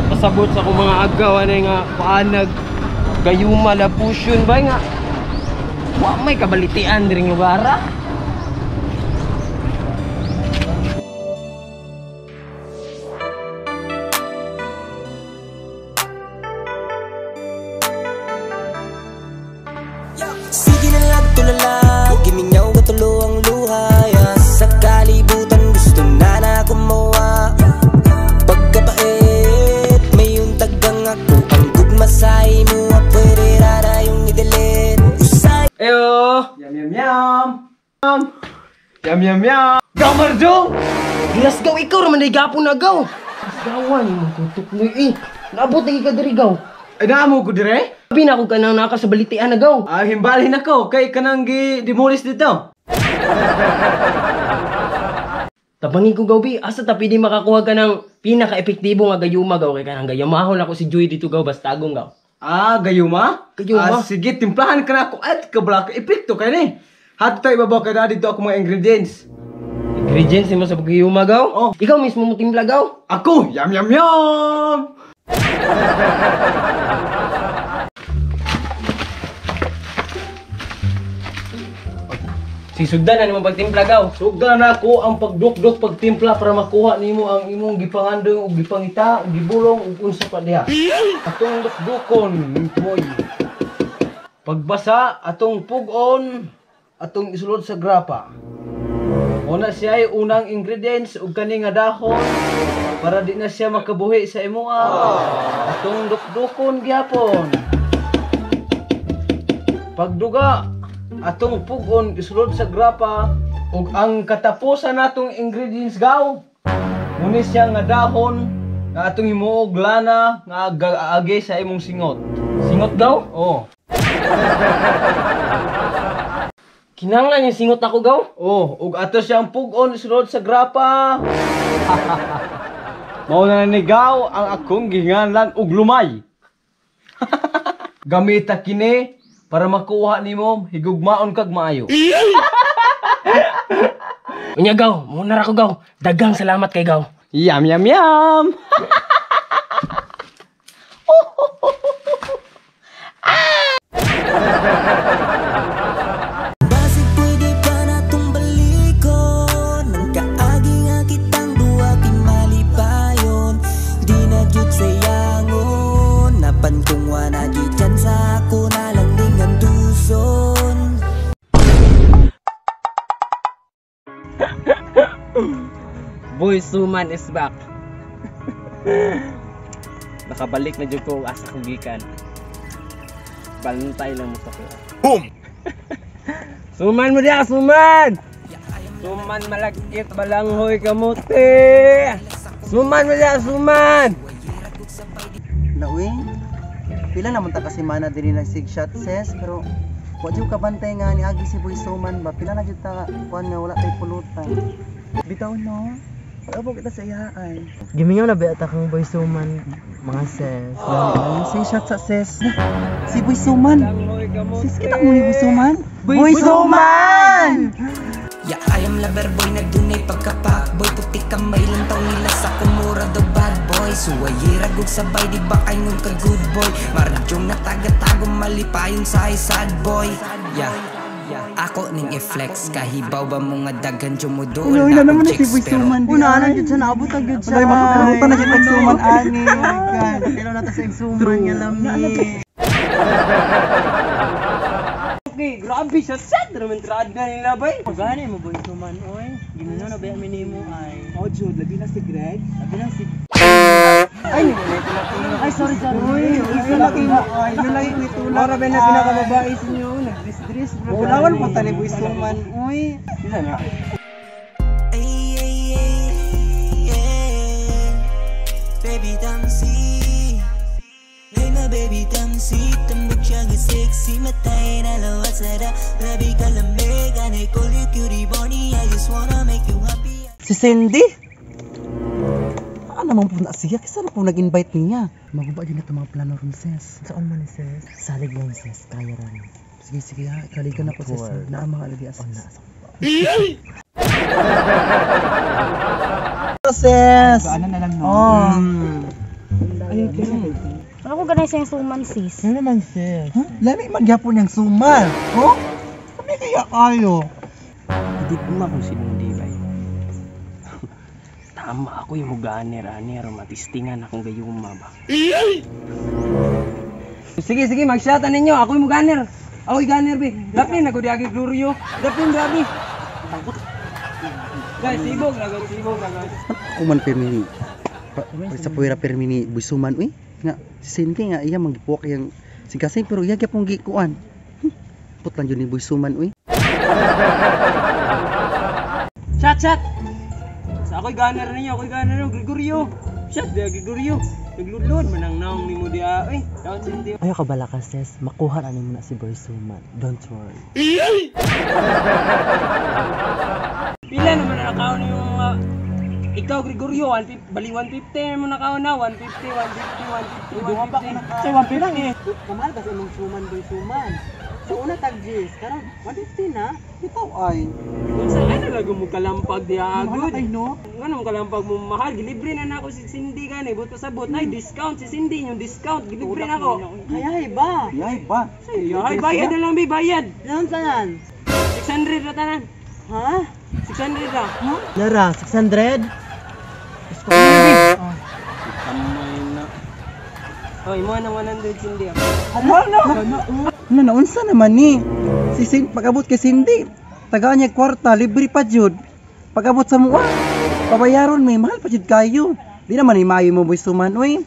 Pasabot sa akong mga agaw ano nga paanag gayuma la pusyon ba nga. Wa may kabalitian diring lugar. Sige na lang tulala, gimingaw katulo ang luha. Sa kalibutan gusto na na gumawa. Pagkabait, may untagang ako. Ang gugma sa imo, pwede rara yung i-delete. Usay. Eyo! Yam yam yam! Yam yam yam! Gamarjo! Glasgow, ikaw raman ay gapon na gaw! Gawan yung kutok mo eh. Naabot na ka diri gaw. Ay naamo ko dire? Sabi na ako ka nang nakasabalitian na gaw. Ah, himbalhin ako kay kanang gi-demolish dito. Tabangin ko gaw bi, asa ta pwede makakuha ka ng pinaka-epektibo nga gayuma gaw kay kanang gayumahon ako si Joy dito gaw basta agong gaw. Ah, gayuma? Gayuma. Ah, sige, timplahan ka na ako at kabla ka epekto kay ni. Hato tayo ibabaw kay na dito ako mga ingredients. Ingredients mo sa paggayuma gaw? Oh. Ikaw mismo mo timpla gaw? Ako, yam yam yam! Sisugdan na naman pagtimpla gaw. Sugdan na ako ang pagdukduk pagtimpla para makuha nimo ang imong gipangandoy ug gipangita, gibulong ug unsa pa diha. Atong dukdukon moy. Pagbasa atong pug-on, atong isulod sa grapa. Una siya ay unang ingredients ug kani nga dahon para di na siya makabuhi sa imuha. Atong dukdukon gyapon. Pagduga atong pug-on isulod sa grapa ug ang katapusan natong ingredients gaw. Muni siya nga dahon nga atong himuog lana nga age sa imong singot. Singot gaw? Oh. Kinahanglan yung singot ako gaw? Oh, ug ato siyang pug-on isulod sa grapa. Mao na ni gaw ang akong gihinganlan og lumay. Gamita kini para makuha nimo higugmaon kag maayo. Unya gaw, muna ra ko gaw. Daghang salamat kay gaw. Yam yam yam. Basig pwede pa natong balikon. Ang kaagi nga kitang duha kay malipayon. Di na jud sayangon. Napan kung wala jud tsansa ako na lang ning anduson. Boy Suman is back. Nakabalik na jud ko asa ko gikan. Bantay lang mo sa ko. Boom! Suman mo diya, suman! Suman malagkit balanghoy kamote. Suman mo diya, suman! Nauwi, pila naman ta kasi mana diri nag-sig shot ses pero wa jud kabantay nga niagi si Boy Suman ba pila na jud ta kuan nga wala tay pulutan. Bitaw no. Pag-abot kita sa iyaan. Gimingaw na ba ata kang Boy Suman mga ses? Sig shot sa ses. Si Boy Suman. Sis kita mo ni Boy Suman. Boy Suman! Yeah, I am lover boy na dunay pagkapak boy. Puti kamay lang taw nila sa kumura the bad boy. Suwayira gug sabay di ba ay nung ka good boy. Marjong natagatago malipayon sa sad boy. Yeah, ako ning i-flex kahibaw ba mo nga daghan jumuduol Uy, na naman akong na si chicks Boy pero Suman. Una na jud siya naabot na jud siya. Ay makakalimutan na jud og Suman ani. Oh my God. Pero na ta sa Suman nga lami. Okay, grabe siya sad raman trada nila bay. Gani mo Boy Suman oy. Gimingaw na ba mi nimo ay? Oh Jude, labi na si Greg. Labi na si Ay, ay sorry sorry. Uy, isa lagi mo. Ay, yun lagi ko itulak. Mora ba na pinakababae sa inyo? Nagdris-dris bro. Ulawan po tani Boy Suman. Uy. Isa na. Ay, ay, ay, ay. Baby, tamsi. Hey, my baby, tamsi. Tambok siya nga sexy. Matay na lawas na Grabe ka lamig. And I call you cutie bunny. I just wanna make you happy. Si Cindy? Ano naman po na siya? Kasi ano po nag-invite niya? Maguba din na itong mga plano ron, sis. Saan man ni sis? Salig lang, sis. Kaya ron. Sige, sige ha. Kaligan na po, sis. Naa mga alagi, sis. Sis! Ano na lang no? Oh. Ayaw kaya. Wala ko ganay sa suman, sis. Ano naman, sis? Huh? Lami man gyapon yang suman. Oh? Kami kaya kayo. Hindi ko ma kung sinundi ba. Tama ako yung muganer-aner, matistingan akong gayuma ba. Sige, sige, mag-shot ninyo. Ako yung muganer. Ako yung ganer, be. Dapin, ako di agi Glorio. Dapin, grabe. Guys, sibog, lagot, sibog, lagot. Ako man pirmini. Sa puwera pirmini Boy Suman uy. Nga si Cindy nga iya manggipuak yang singkasing pero iya gyapon gikuan. Put lang jud ni Boy Suman uy. Shot, shot! Sa ako'y gunner ninyo, ako'y gunner ninyo, Gregorio. Shot, di Gregorio. Nagludlod, manang naong ni mo di ah. Uy, dapat Cindy. Ayaw ka bala ka, sis. Makuha na mo na si Boy Suman. Don't worry. Pila naman na nakaon yung mga... Ikaw, Gregorio, 150, bali 150 mo nakaon na. 150, 150, 150, 150. Sa 150. Kamahal ba sa imong suman, Boy Suman? Sa una tag G's, karon 150 na. Ikaw ay. Kung sa ano lago mo kalampag di Mahal agod. kay no. Nga mo kalampag mo mahal, gilibre na nako si Cindy gani, buto sa bot. Ay, discount si Cindy, yung discount, gilibre na ako. Kaya iba. Yay ba? Ay, bayad na lang, be, bayad. Ilan tanan? 600 na tanan. Ha? 600 na. Lara, 600? Kamay na. Oy, mo nang 100 Cindy. ah. Ano na unsa naman ni? Si Cindy pag-abot kay Cindy, tagaan niya kwarta, libre pa jud. Pag-abot sa mua, pabayaron may mahal pa jud kayo. Di naman ni maayo mo Boy Suman uy.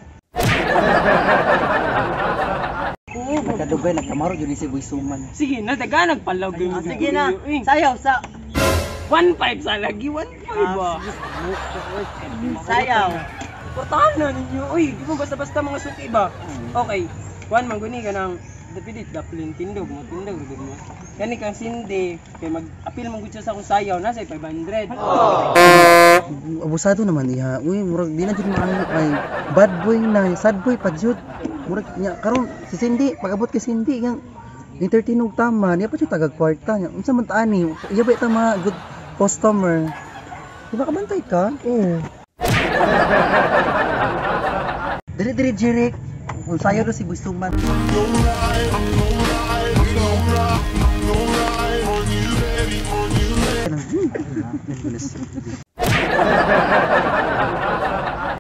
Nagkadugay nagkamaro jud ni si Boy Suman. Sige na, daga nagpalaw gyud. Ah, sige na. Sayaw sa 1.5 sa lagi, 1.5 ba? sayaw. Portahan na ninyo. Uy, di mo basta-basta mga suki ba? Okay. Kuan man guni ka ng dapilit daplin tindog mo tindog gud mo. Kani kang Cindy kay mag-apil man gud siya sa akong sayaw na sa 500. Abusado naman iha. Uy, murag di na jud maayo ay bad boy na, sad boy pa jud. Murag nya karon si Cindy, pag-abot kay Cindy yang entertain og tama, niya pa jud tagag kwarta niya. Unsa man ta ani? Iya ba ta mga good customer? Di ba kabantay ka? Oo. Dili dili Jeric. Kung sayo do si Boy Suman.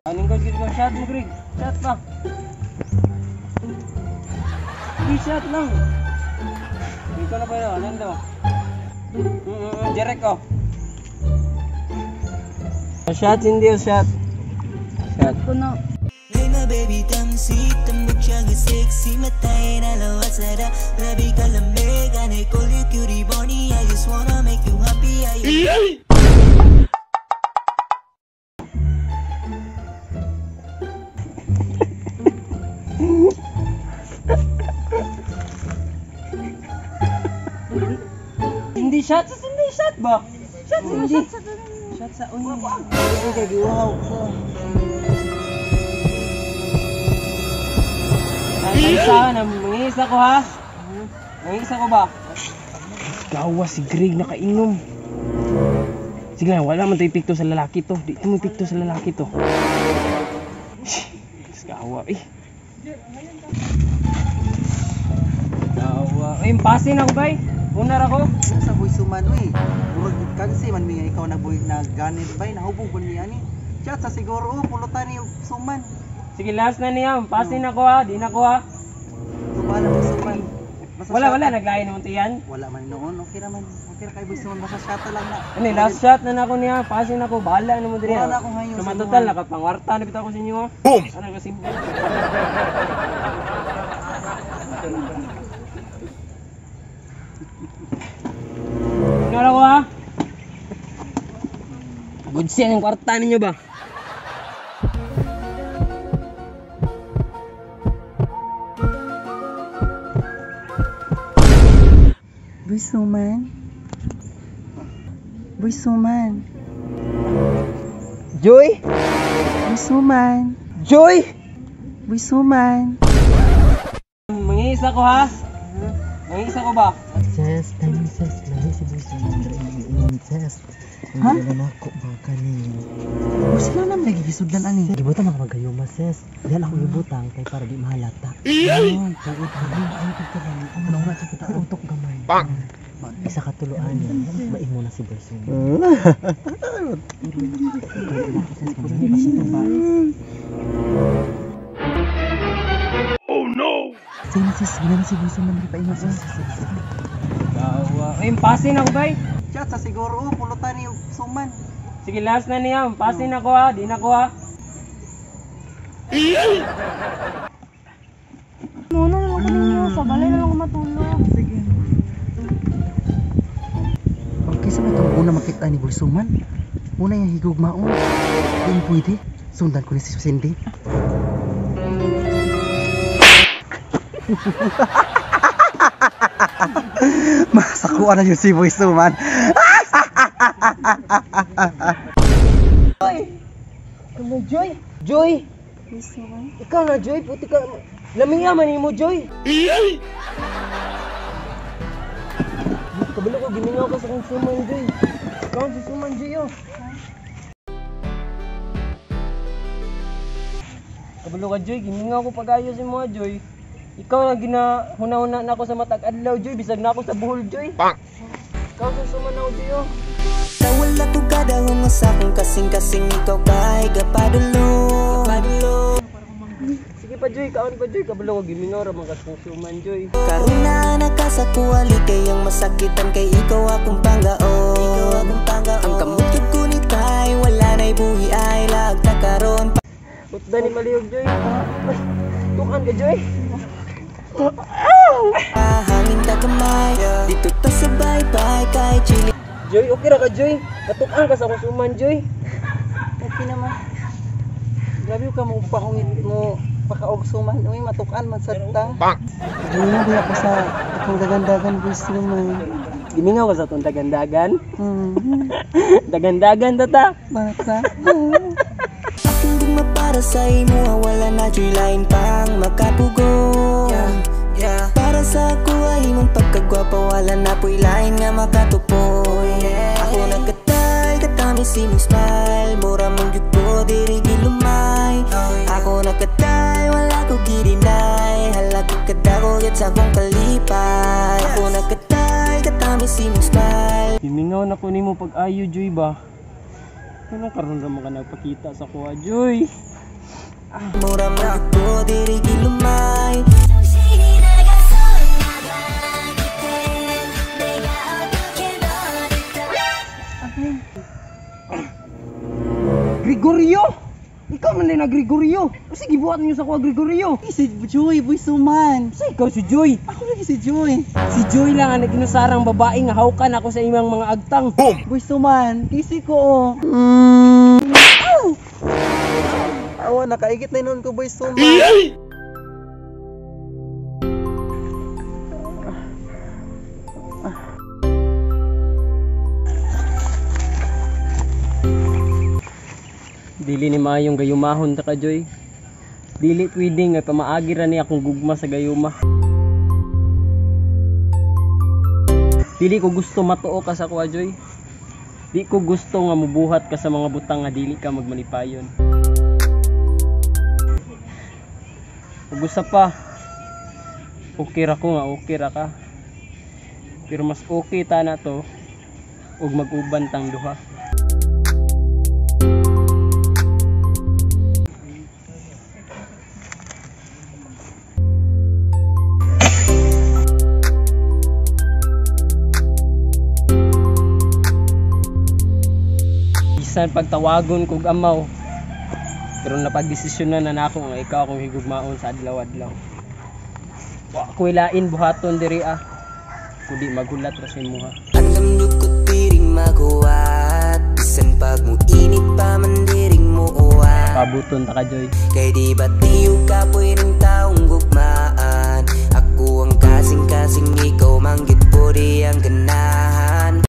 Aning ko gid mo shot mo Greg. Shot pa. Di shot lang. Ikaw na pa yun, nando. Jerek oh. Shot hindi oh, shot. Shot. Kuno. Hey my baby, tamsi, tambok siya ga sexy. Matay na lawas na da. Grabe ka lamig, and I call you cutie bunny. I just wanna make you happy. I Hindi shot sa hindi shot ba? Shot sa hindi. Shot sa uno. Ay, kay giwaw ko. Ay, sa na mangisa ko ha. Mangisa ko ba? Gawa si Greg nakainom. Sige lang, wala man tayo pikto sa lalaki to. Di mo pikto sa lalaki to. Gawa eh. Gawa. Eh, pasin ako bay. Unar ako. Ano sa Boy Suman uy? Murag kansi man mi nga ikaw na boy na ganit bay nahubog man mi ani. Chat sa siguro oh, pulutan ni og suman. Sige, last na niya. Pasin ako ha. Di na ko ha. Tubala Boy Suman. Basta Wala, shot- wala. Naglain naman to yan. Wala man noon, okay raman. Okay ra kay Boy Suman basta shot lang na. Ano, last shot na nako niya. Pasin ako. Bahala na mo diri. Wala na akong hayo sa Suma inyo, total, ha. nakapangwarta na bitaw ko sa inyo. ha. Boom! Ano kasi? Ano ko ha? Good siya yung kwarta ninyo ba? Boy Suman. Boy Suman. Joy! Boy Suman. Joy! Boy Suman. Mangisa ko ha? Mangisa ko ba? Sis, thank you, sis. Gani si Boy Suman diri ang sis. Ha? Hindi na nako baka ni. Sila na may gigisudlan ani. Gibutang mga magayuma sis. Diyan ako gibutang kay para di mahalata. Tuod ka ay pagkalan. Ano na sa kita Utok gamay. Isa ka tuluan, maimo na si Boy Suman. Sis, kung pa siya ba? Sino sis, gina na si Boy Suman diri pa ingon sis. Gawa. Ay, pasin ako bay. Chat sa siguro pulutan ni Suman. Sige, last na niya. Pasin ako ha. Di na ko ha. Muna na lang ko ninyo. Sa balay na lang ako matulog. Sige. Okay, sa itong una makita ni Boy Suman. Una yung higugmaon. Di mo pwede. Sundan ko ni si Cindy. Masakuan na yun si Boy Suman. Ano, Joy? Joy! Ikaw na, Joy. Puti ka. Lamiya man mo, Joy. Kabalo ko, gimingaw ka sa kong suman, Joy. Ikaw si suman, Joy, oh. Kabalo ka, Joy. Gimingaw ko pag-ayos si mga Joy. Ikaw na ginahuna-huna na ako sa matag adlaw, Joy. Bisag na ako sa buhol, Joy. Ikaw sa suman ako, Joy, oh. Tawala ko kadahong sa akong kasing-kasing ikaw kay gapadulong. Sige pa, Joy. Kaon pa, Joy. Kabalo ko, gimingaw ra mga kong suman, Joy. Karon na nakasakuwali kayang masakitan kay ikaw akong panggaon. Ang kamot kag kunitay wala na'y buhi ay lagta karon. Utda ni Maliyog, Joy. Ay, tukan ka, Joy. Pahangin ta kamay dito ta sa bye-bye kay chili. Joy, okay ra ka, Joy. Natukan ka sa akong suman, Joy. Okay naman. Grabe ka mo pahungit mo pakaog suman. Uy, matukan man sad ta. Gimingaw ba ako sa akong dagandagan Boy Suman. Gimingaw ka sa atong dagandagan. Dagandagan tata. Bata. Akong gugma para sa imo wala na joy line pang makapugo. Para sa ako ay imong pagkagwapa wala na po'y lain nga makatupoy. Ako nakatay katamis imong smile mura mong jud ko diri gilumay. Ako nakatay wala ko gidinay halagi kadako gid sa akong kalipay. Ako nakatay katamis imong smile. Gimingaw na ko nimo pag-ayo, Joy ba? Anong karon ra man ka nagpakita sa kuha, Joy? Mura mong jud ko diri gilumay. Gregorio! Ikaw man din na Gregorio. Kasi gibuhat niyo sa kuha, Gregorio. Si Joy, Boy Suman. Kasi ikaw si Joy. Ako lagi si Joy. Si Joy lang ang naginusarang babae nga hawkan ako sa imong mga agtang. Boy Suman, kisi ko oh. Awa, nakaigit na noon ko, Boy Suman. Dili ni maayong gayumahon ta ka, Joy. Dili pwede nga pamaagi ra ni akong gugma sa gayuma. Dili ko gusto matuo ka sa kuha, Joy. Di ko gusto nga mubuhat ka sa mga butang nga dili ka magmalipayon. Ug usa pa, okay ra ko nga okay ra ka. Pero mas okay ta na to ug mag-uban tang duha. Bisan pagtawagon kog amaw, pero napagdesisyonan na nako nga ikaw akong higugmaon sa adlaw-adlaw. Wa ko'y lain buhaton diri ah, kundi maghulat ra sa imuha. Andam nyo ko tiring maguwat bisan pag mo init pa man diring muuwat. Pabuton ta ka, Joy. Kay di ba tiyo ka pwedeng taong gugmaan. Ako ang kasing-kasing ikaw manggit po di ang ganaan.